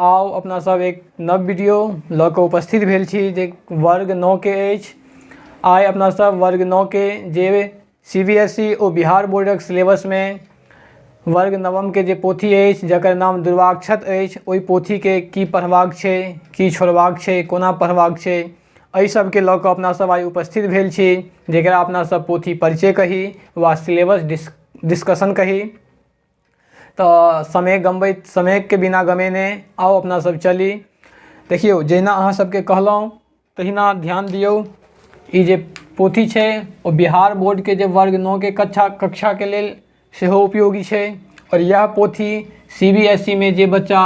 आउ अपना सब एक नव वीडियो लऽ कऽ उपस्थित भेल छी जे वर्ग 9 के अछि। आइ अपना सब वर्ग 9 के जे सी बी एस ई ओ बिहार बोर्डक सिलेबसमे वर्ग नवमके जे पोथी अछि जकर नाम दुर्वाक्षत अछि, ओहि पोथीके की पढ़बाक छै, की छोड़बाक छै, कोना पढ़बाक छै, एहि सबके लऽ कऽ अपना सब आइ उपस्थित भेल छी, जकरा अपना सब पोथी परिचय कही वा सिलेबस डिस्कशन कही। तऽ समय गमबैत समयके बिना गमेने आउ अपना सब चली। देखियौ, जहिना अहाँ सबके कहलहुँ तहिना ध्यान दियौ। ई जे पोथी छै ओ बिहार बोर्डके जे वर्ग 9 के कक्षाके लेल सेहो उपयोगी छै, आओर इएह पोथी सी बी एस ई मे जे बच्चा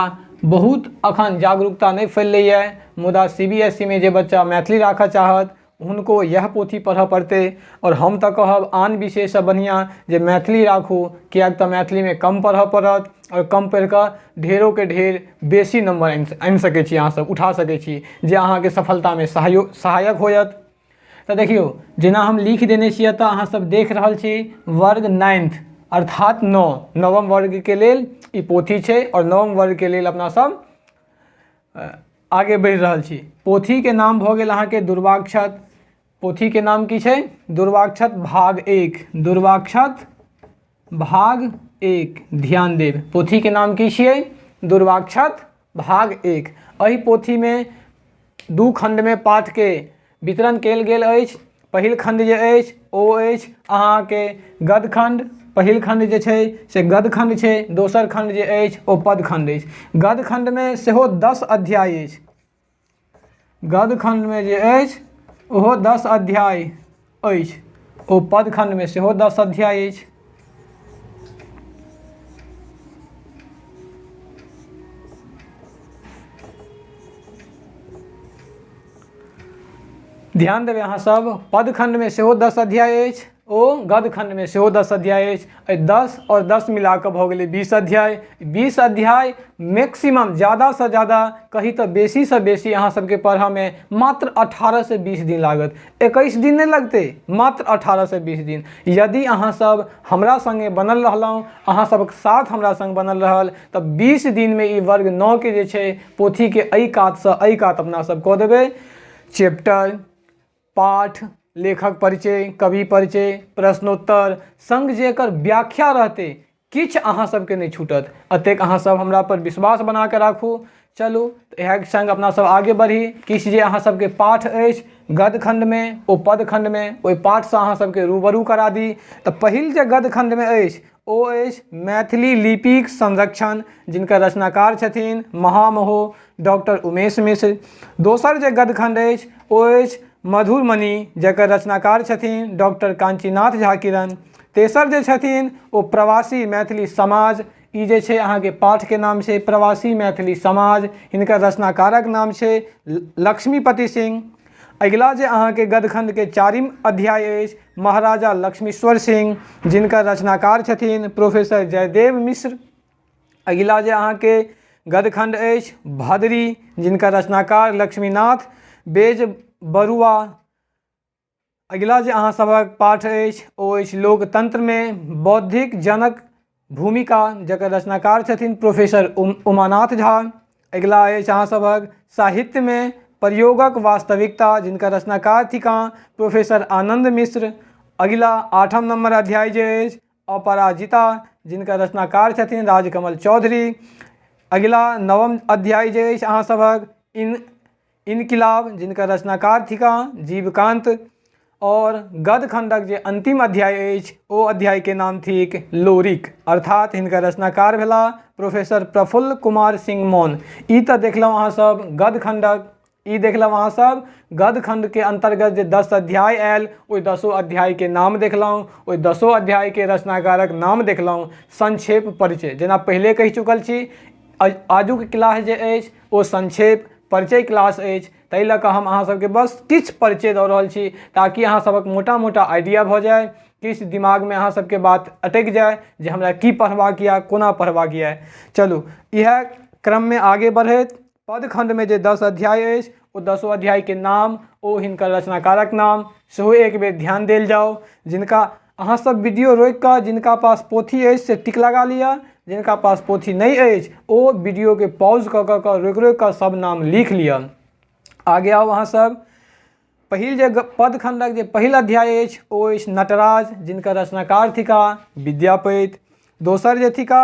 बहुत अखन जागरूकता नहि फैललैए, मुदा सी बी एस ई मे जे बच्चा मैथिली राखऽ चाहत हुनको इएह पोथी पढ़ऽ पड़तै। आओर हम तऽ कहब आन विषयसँ बढ़िआँ जे मैथिली राखू, किएक तऽ मैथिलीमे कम पढ़ऽ पड़त आओर कम पढ़िकऽ ढेरोके ढेर बेसी नम्बर आनि सकै छी, अहाँसब उठा सकै छी, जे अहाँके सफलतामे सहायक होयत। तऽ देखियौ, जेना हम लिख देने छी एतऽ अहाँसब देख रहल छी वर्ग 9th अर्थात 9 नवम वर्गके लेल ई पोथी छै, आओर नवम वर्गके लेल अपना सब आगे बढ़ि रहल छी। पोथीके नाम भऽ गेल अहाँके दुर्वाक्षत। पोथीके नाम की छै? दुर्वाक्षत भाग 1। दुर्वाक्षत भाग 1। ध्यान देब, पोथीके नाम की छियै? दुर्वाक्षत भाग 1। एहि पोथीमे 2 खण्डमे पाठके वितरण कयल गेल अछि। पहिल खण्ड जे अछि ओ अछि अहाँके गद्यखण्ड। पहिल खण्ड जे छै से गद्यखण्ड छै, दोसर खण्ड जे अछि ओ पदखण्ड अछि। गद्यखण्डमे सेहो 10 अध्याय अछि। गद्यखण्डमे जे अछि ओहो 10 अध्याय अछि, ओ पदखण्डमे सेहो 10 अध्याय अछि। ध्यान देबै अहाँ सब, पदखण्डमे सेहो 10 अध्याय अछि, ओ गद्यखण्डमे सेहो 10 अध्याय अछि। एहि 10 आओर 10 मिलाकऽ भऽ गेलै 20 अध्याय। 20 अध्याय मैक्सिमम, ज्यादासँ ज्यादा कही तऽ बेसीसँ बेसी अहाँ सबके पढ़ऽमे मात्र 18 से 20 दिन लागत। 21 दिन नहि लगतै, मात्र 18 से 20 दिन। यदि अहाँ सब हमरा सङ्गे बनल रहलहुँ, अहाँ सबके साथ हमरा सङ्ग बनल रहल, तऽ 20 दिनमे ई वर्ग 9 के जे छै पोथीके एहि कातसँ एहि कात अपना सब कऽ देबै। चैप्टर, पाठ, लेखक परिचय, कवि परिचय, प्रश्नोत्तर संग जे एकर व्याख्या रहतै, किछु अहाँ सबके नहि छूटत। एतेक अहाँ सब हमरा पर विश्वास बना कऽ राखू। चलू, तऽ इएह संग अपना सब आगे बढ़ी। किछु जे अहाँ सबके पाठ अछि गद्यखण्डमे ओ पदखण्डमे, ओहि पाठसँ अहाँ सबके रूबरू करा दी। तऽ पहिल जे गद्यखण्डमे अछि ओ अछि मैथिली लिपिक संरक्षण, जिनकर रचनाकार छथिन महामहो डॉक्टर उमेश मिश्र। दोसर जे गद्यखण्ड अछि ओ अछि मधुरमणि, जकर रचनाकार छथिन डॉक्टर काञ्चीनाथ झा किरण। तेसर जे छथिन ओ प्रवासी मैथिली समाज, ई जे छै अहाँके पाठके नाम छै प्रवासी मैथिली समाज, हिनकर रचनाकारक नाम छै लक्ष्मीपति सिंह। अगिला जे अहाँके गद्यखण्डके 4 अध्याय अछि महाराजा लक्ष्मीश्वर सिंह, जिनकर रचनाकार छथिन प्रोफेसर जयदेव मिश्र। अगिला जे अहाँके गद्यखण्ड अछि भद्री, जिनकर रचनाकार लक्ष्मीनाथ बेज बरुआ। अगिला जे अहाँ सभक पाठ अछि ओ अछि लोकतंत्रमे बौद्धिक जनक भूमिका, जकर रचनाकार छथिन प्रोफेसर उमानाथ झा। अगिला अछि अहाँ सभक साहित्यमे प्रयोगक वास्तविकता, जिनकर रचनाकार थिकाह प्रोफेसर आनंद मिश्र। अगिला 8 नंबर अध्याय जे अछि अपराजिता, जिनकर रचनाकार छथिन राजकमल चौधरी। अगिला 9 अध्याय जे अछि अहाँ सभक इनकिलाब, जिनकर रचनाकार थिकाह जीवकांत। और गद्यखण्डक जे अंतिम अध्याय अछि ओ अध्यायके नाम थिक लोरिक, अर्थात हिनकर रचनाकार भेलाह प्रोफेसर प्रफुल्ल कुमार सिंह मौन। ई तऽ देखलहुँ अहाँ सब गद्यखण्डक, ई देखलहुँ अहाँ सब गद्यखण्डके अंतर्गत जे 10 अध्याय आयल ओहि 10 अध्यायके नाम देखलहुँ, ओहि 10 अध्यायके रचनाकारक नाम देखलहुँ। संक्षेप परिचय, जेना पहिले कहि चुकल छी, आजुक क्लास जे अछि ओ संक्षेप परिचय क्लास अछि, ताहि लऽ कऽ हम अहाँ सबके बस किछु परिचय दऽ रहल छी ताकि अहाँ सबक मोटा मोटा आइडिया भऽ जाय, किछु दिमागमे अहाँ सबके बात अटकि जाय जे हमरा की पढ़बाक यऽ, कोना पढ़बाक यऽ। चलू, इएह क्रममे आगे बढ़ैत पदखण्डमे जे 10 अध्याय अछि ओ 10 अध्यायके नाम ओ हिनकर रचनाकारक नाम सेहो एक बेर ध्यान देल जाउ। जिनका अहाँ सब वीडियो रोकि कऽ जिनका पास पोथी अछि से टिक लगा लिअ, जिनका पास पोथी नहि अछि ओ वीडियोके पॉज कऽ कऽ कऽ रोकि रोकि कऽ सब नाम लिख लिअ। आगे आउ अहाँ सब। पहिल जे पदखंडक जे पहिल अध्याय अछि ओ अछि नटराज, जिनकर रचनाकार थिका विद्यापति। दोसर जे थिका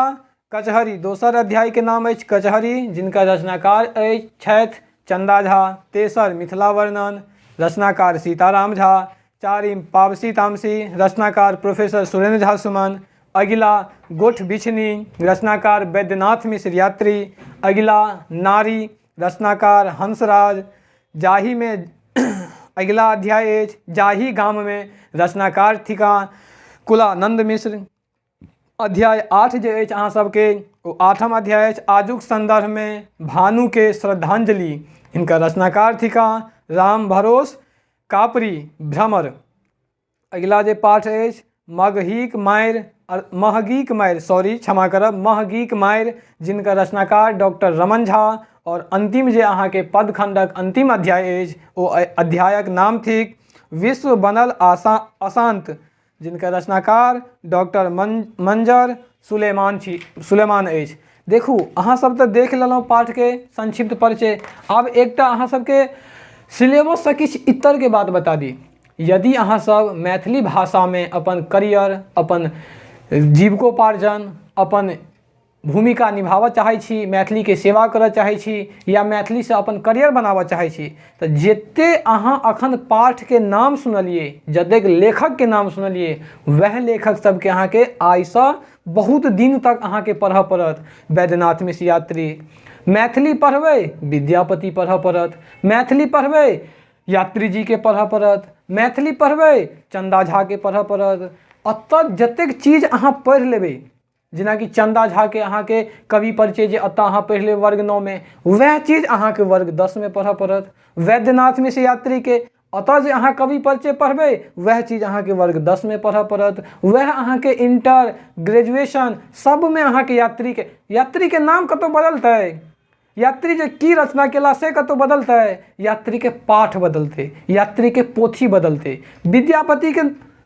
कचहरी, दोसर अध्याय के नाम अछि कचहरी, जिनकर रचनाकार अछि छथि चंदा झा। तेसर मिथिला वर्णन, रचनाकार सीताराम झा। चारिम पावसी तामसी, रचनाकार प्रोफेसर सुरेंद्र झा सुमन। अगिला गोठ बिछनी, रचनाकार वैद्यनाथ मिश्र यात्री। अगिला नारी, रचनाकार हंसराज। जाहिमे अगिला अध्याय अछि जाहि गाममे, रचनाकार थिका कुलानंद मिश्र। अध्याय 8 जे अछि अहाँ सबके ओ 8म अध्याय अछि आजुक संदर्भमे भानुके श्रद्धांजलि, हिनकर रचनाकार थिका राम भरोस कापरी भ्रमर। अगिला जे पाठ अछि मगहीक मारि, महगीक मारि, सॉरी क्षमा करब, महगीक मारि, जिनकर रचनाकार डॉक्टर रमन झा। और अंतिम जे अहाँके पदखंडक अंतिम अध्याय अछि ओ अध्यायक नाम थिक विश्व बनल अशांत, जिनकर रचनाकार डॉक्टर मंजर सुलेमान छी, सुलेमान अछि। देखू अहाँ सब तऽ देख लेलहुँ पाठके संक्षिप्त परिचय। आब एकटा अहाँ सबके सिलेबससँ किछु इतरके बात बता दी। यदि अहाँ सब मैथिली भाषामे अपन करियर, अपन जीविकोपार्जन, अपन भूमिका निभाबऽ चाहै छी, मैथिलीके सेवा करऽ चाहै छी या मैथिलीसँ अपन करियर बनाबऽ चाहै छी, तऽ जते अहाँ अखन पाठके नाम सुनलियै, जतेक लेखकके नाम सुनलियै, वएह लेखक सबके अहाँके आइसँ बहुत दिन तक अहाँके पढ़ऽ पड़त। वैद्यनाथ मिश्र यात्री मैथिली पढ़बै, विद्यापति पढ़ऽ पड़त। मैथिली पढ़बै, यात्री जीके पढ़ऽ पड़त। मैथिली पढ़बै, चन्दा झाके पढ़ऽ पड़त। एतऽ जतेक चीज अहाँ पढ़ि लेबै, जेनाकि चन्दा झाके अहाँके कवि परिचय जे एतऽ अहाँ पढ़ि लेबै वर्ग 9 मे, वएह चीज अहाँके वर्ग 10 मे पढ़ऽ पड़त। वैद्यनाथ मिश्र यात्रीके एतऽ जे अहाँ कवि परिचय पढ़बै, वएह चीज अहाँके वर्ग 10 मे पढ़ऽ पड़त। वएह अहाँके इंटर, ग्रेजुएशन सबमे अहाँके यात्रीके नाम कतहु बदलतै? यात्री जे की रचना केला से कतहु बदलतै? यात्रीके पाठ बदलतै, यात्रीके पोथी बदलतै।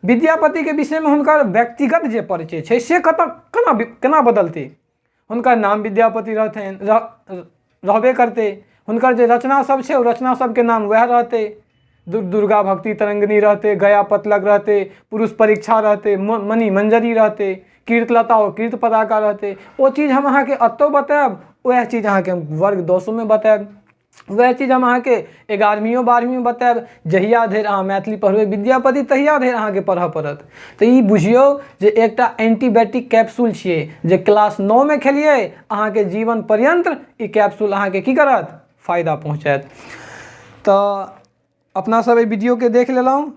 विद्यापतिके विषयमे हुनकर व्यक्तिगत जे परिचय छै से कतऽ केना बदलतै? हुनकर नाम विद्यापति रहथिन, रहबे करतै। हुनकर जे रचना सब छै ओ रचना सबके नाम वएह रहतै। दुर्गा भक्ति तरंगिणी रहतै, गया पतलक रहतै, पुरुष परीक्षा रहतै, मणि मंजरी रहतै, कीर्तलता ओ कीर्त पताका रहतै। ओ चीज हम अहाँके एतौ बतायब, वएह चीज अहाँके हम वर्ग 10 मे बतायब, वएह चीज हम अहाँके 11वीं 12वीं बतायब। जहिया धरि अहाँ मैथिली पढ़बै विद्यापति तहिया धरि अहाँके पढ़ऽ पड़त। तऽ ई बुझियौ जे एकटा एंटीबायोटिक कैप्सूल छियै जे क्लास 9 मे खेलियै, अहाँके जीवन पर्यन्त ई कैप्सूल अहाँके की करत? फायदा पहुँचायत। तऽ अपना सब एहि वीडियोके देख लेलहुँ।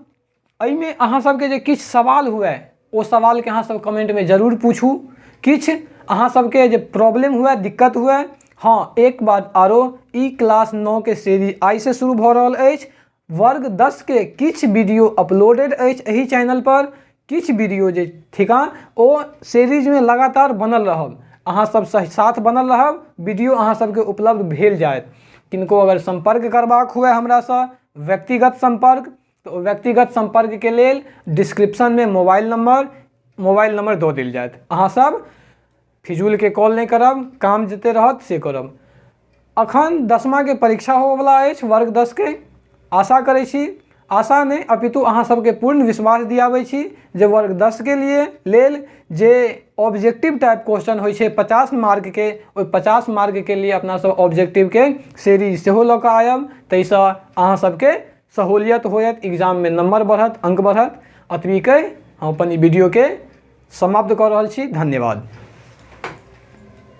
एहिमे अहाँ सबके जे किछु सवाल हुए ओ सवालके अहाँ सब कमेंटमे जरूर पूछू। किछु अहाँ सबके जे प्रॉब्लम हुए, दिक्कत हुए, हाँ एक बात आरो, ई क्लास 9 के सीरीज आइसँ शुरू भऽ रहल अछि। वर्ग 10 के किछु वीडियो अपलोडेड अछि एहि चैनल पर, किछु वीडियो जे थिका ओ सीरीजमे लगातार बनल रहब, अहाँ सब साथ बनल रहब, वीडियो अहाँ सबके उपलब्ध भेल जायत। किनको अगर संपर्क करबाक हुए हमरासँ व्यक्तिगत संपर्क, तऽ ओ व्यक्तिगत संपर्कके लेल डिस्क्रिप्शनमे मोबाइल नंबर दऽ देल जायत। अहाँ सब फिजूलके कॉल नहि करब, काम जते रहत से करब। अखन 10माके परीक्षा होबऽवला अछि वर्ग 10 के। आशा करै छी, आशा नहि अपितु अहाँ सबके पूर्ण विश्वास दियाबै छी जे वर्ग 10 के लिए लेल जे ऑब्जेक्टिव टाइप क्वेश्चन होइ छै 50 मार्कके, ओहि 50 मार्कके लिए अपना सब ऑब्जेक्टिवके सीरीज सेहो लऽ कऽ आयब। ताहिसँ अहाँ सबके सहूलियत होयत, एग्जाममे नंबर बढ़त, अंक बढ़त। अतबी कहि हम अपन ई वीडियोके समाप्त कऽ रहल छी। धन्यवाद।